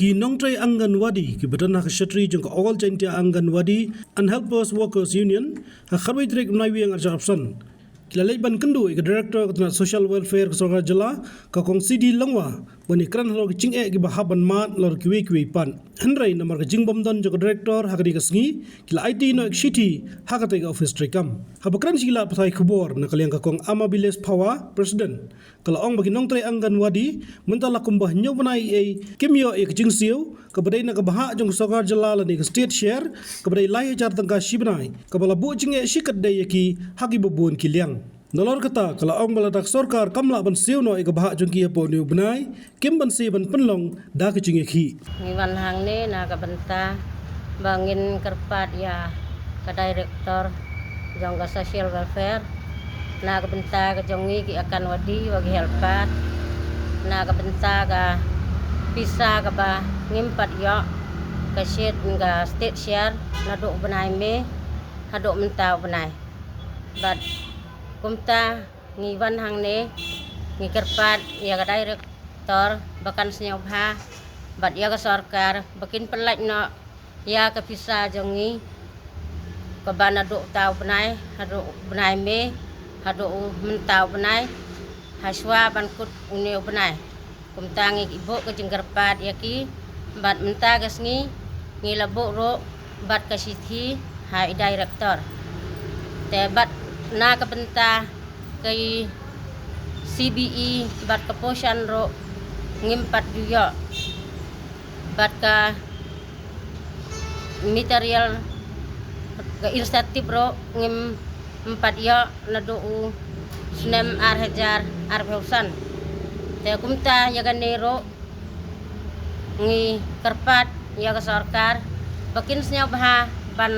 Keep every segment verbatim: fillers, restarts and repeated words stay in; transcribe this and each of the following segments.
Ki nongtrei Anganwadi kiba don ha ka shatri jong ka All Jaintia Anganwadi and Helpers Workers Union ha ka khatwei tarik u Naiwieng arhajar arphew san ki la leit ban kynduh ïa ka Director ka tnat Social Welfare ka Sorkar Jylla, ka Kong C D Lyngwa, ban ïakren halor ki jingeh kiba hap ban mad halor kiwei kiwei pat. Hynrei namar ka jingbym don jong ka Director ha kane ka sngi, ki la aiti noh ïa ka shithi ha katei ka office treikam. Haba kren sha ki lad pathai khubor na ka liang, ka Kong Amabilis Phawa, President, ka la ong ba ki nongtrei Anganwadi mynta la kumba hynñiew bnai ei ei kim ïoh ïa ka jingsiew kaba dei na ka bhah jong ka Sorkar Jylla lane ka State Share, kaba dei lai hajar tyngka shi bnai, kaba la buh jingeh shikatdei ïa ki ha kiba bun ki liang. Nalor kata, ka la ong ba lada ka sorkar kam lah ban siew noh ïa ka bhah jong ki hapoh une u bnai, kim banse ban pynlong da ka jingïakhih. Ngi wan hangne na ka bynta ba ngin kyrpad ïa ka Director jong ka Social Welfare na ka bynta ka jong ngi ki Anganwadi wa ki helper, na ka bynta ka pisa kaba ngim pat ïoh ka state, ka State Share naduh u bnai May haduh mynta u bnai. Bad kumta ngi wan hangne, ngi kyrpad ïa ka Director ba kan sngewbha bad ïa ka sorkar ba kin pynlait noh ïa ka pisa jong ngi kaba naduh uta u bnai haduh u bnai May haduh u mynta u bnai, hashwa ban kut une u bnai. Kumta ngi buh ka jingkyrpad ïa ki, bad mynta ka sngi ngi la buh ruh bad ka shithi ha i Director. Te bad na ka bynta ka i C B E bad ka Poshan ruh ngim pat ju ïoh, bad ka material, ka incentive ruh ngim pat ïoh naduh u snem ar hajar arphew san. Te kumta ïa kane ruh ngi kyrpad ïa ka sorkar ba kin sngewbha ban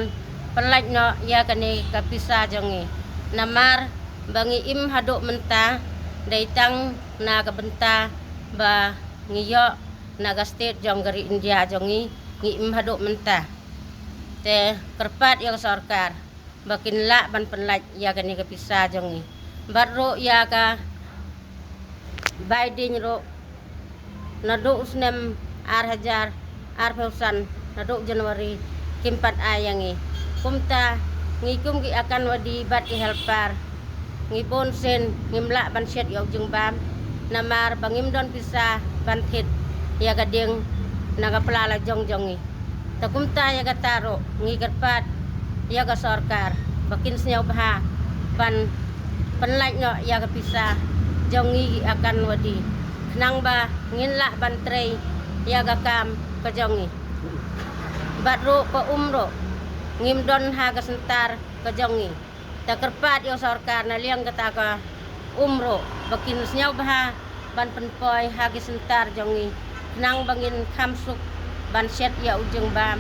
pynlait noh ïa kane ka pisa jong ngi. Namar ba ngi im haduh mynta dei tang na ka bynta ba ngi ïoh na ka state jong ka ri India jong ngi, ngi im haduh mynta. Te kyrpad ïa ka sorkar ba kin lah ban pynlait ïa kane ka pisa jong ngi. Bad ruh ïa ka bai ding ruh naduh u snem ar hajar arphew san naduh January kim pat ai ïa ngi. Kumta ngi kum ki Anganwadi bad ki helper ngi bun sien ngim lah ban shet ïa u jingbam namar ba ngim don pisa ban thied ïa ka ding na ka pla la jong jong ngi. Te kumta ïa kata ruh ngi kyrpad ïa ka sorkar ba kin sngewbha ban pynlait noh ïa ka pisa jong ngi ki Anganwadi khnang ba ngin lah ban trei ïa ka kam ka jong ngi. Bad ruh ka um ruh ngim don ha ka center ka jong ngi. Te kyrpad ïa u sorkar na liang kata ka um ruh ba kin sngewbha ban pynpoi ha ki center jong ngi khnang ba ngin kham suk ban shet ïa u jingbam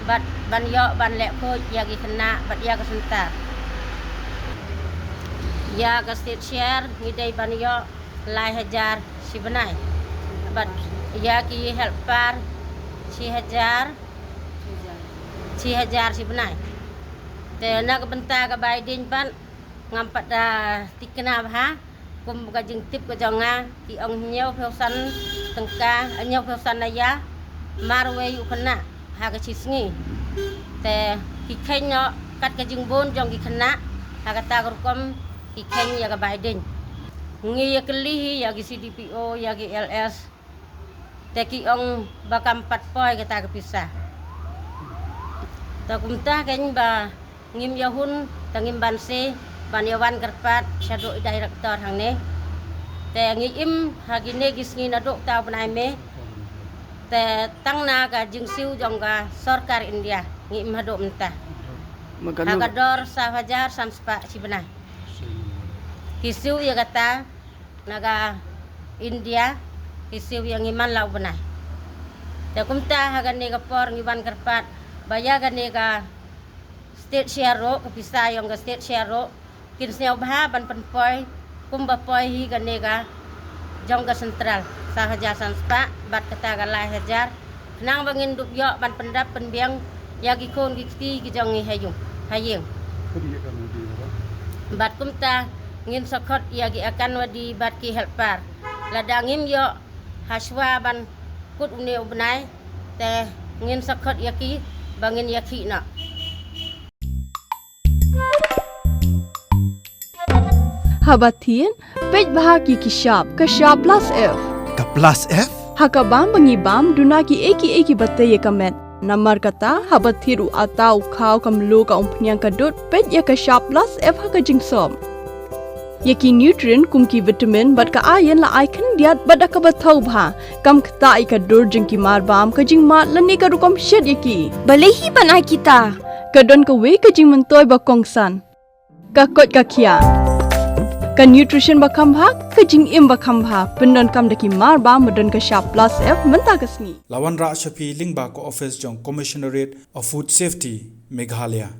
bad ban ïoh ban leh khuid ïa ki khynnah bad ïa ka center. Ïa ka State Share ngi dei ban ïoh lai hajar shi bnai bad ïa ki helper shi hajar, shi hajar shi bnai. Te na ka bynta ka bai ding pat ngam pat da thikna bha, kum ka jingtip ka jong nga ki ong hynñiewphew san tyngka, hynñiewphew san aya marwei u khynnah ha ka shi sngi. Te ki kheiñ noh kat ka jingbun jong ki khynnah ha kata ka rukom ki kheiñ ïa ka bai ding. Ngi ïa kylli hi ïa ki C D P O, ïa ki L S, te ki ong ba kam pat poi kata ka pisa. Te kumta kein ba ngim ïa hun te ngim banse ban ïa wan kyrpad shaduh i Director hangne. Te ngi im ha kine ki sngi naduh uta u bnai May. Te tang na ka jingsiew jong ka sorkar India ngi im haduh mynta. Ha ka dor saw hajar san spah shi bnai. Ki siew ïa kata na ka India, ki siew ïa ngi man la u bnai. Te kumta ha kane ka por ngi wan kyrpad ba ïa kane ka State Share ruh, ka pisa jong ka State Share ruh kin sngewbha ban pynpoi kumba poi hi kane ka jong ka Central, saw hajar san spah bad kata ka lai hajar, khnang ba ngin dup ïoh ban pyndap pynbiang ïa ki khun ki kti ki jong ngi ha ïing, ha ïing. Bad kumta ngin sa khot ïa ki Anganwadi bad ki helper. Lada ngim ïoh hashwa ban kut une u bnai, Te ngin sa khot ïa ki ba ngin ïakhih noh. Haba thied, peit bha ki ki shap, ka shap plus F. Ka plus F? Ha ka bam ba ngi bam, duna ki ei ki ei kiba tei ïa ka met. Namar kata, haba thied u atta, u khaw, ka mluh, ka umphniang, ka dud, peit ïa ka shap plus F ha ka jingsop. Ïa ki nutrient kum ki vitamin bad ka iron la ai khyndiat bad da kaba thaw bha. Kam ktah ïa ka dur jong ki marbam, ka jingmad lane ka rukom shet ïa ki. Balei hi ban ai kita? Ka don kawei ka jingmyntoi ba kongsan. Ka koit ka khiah. Ka nutrition ba kham bha, ka jingim ba kham bha. Pyndonkam da ki marbam ba don ka shap plus F mynta ka sngi. La wanrah sha phi lyngba ka office jong Commissionerate of Food Safety, Meghalaya.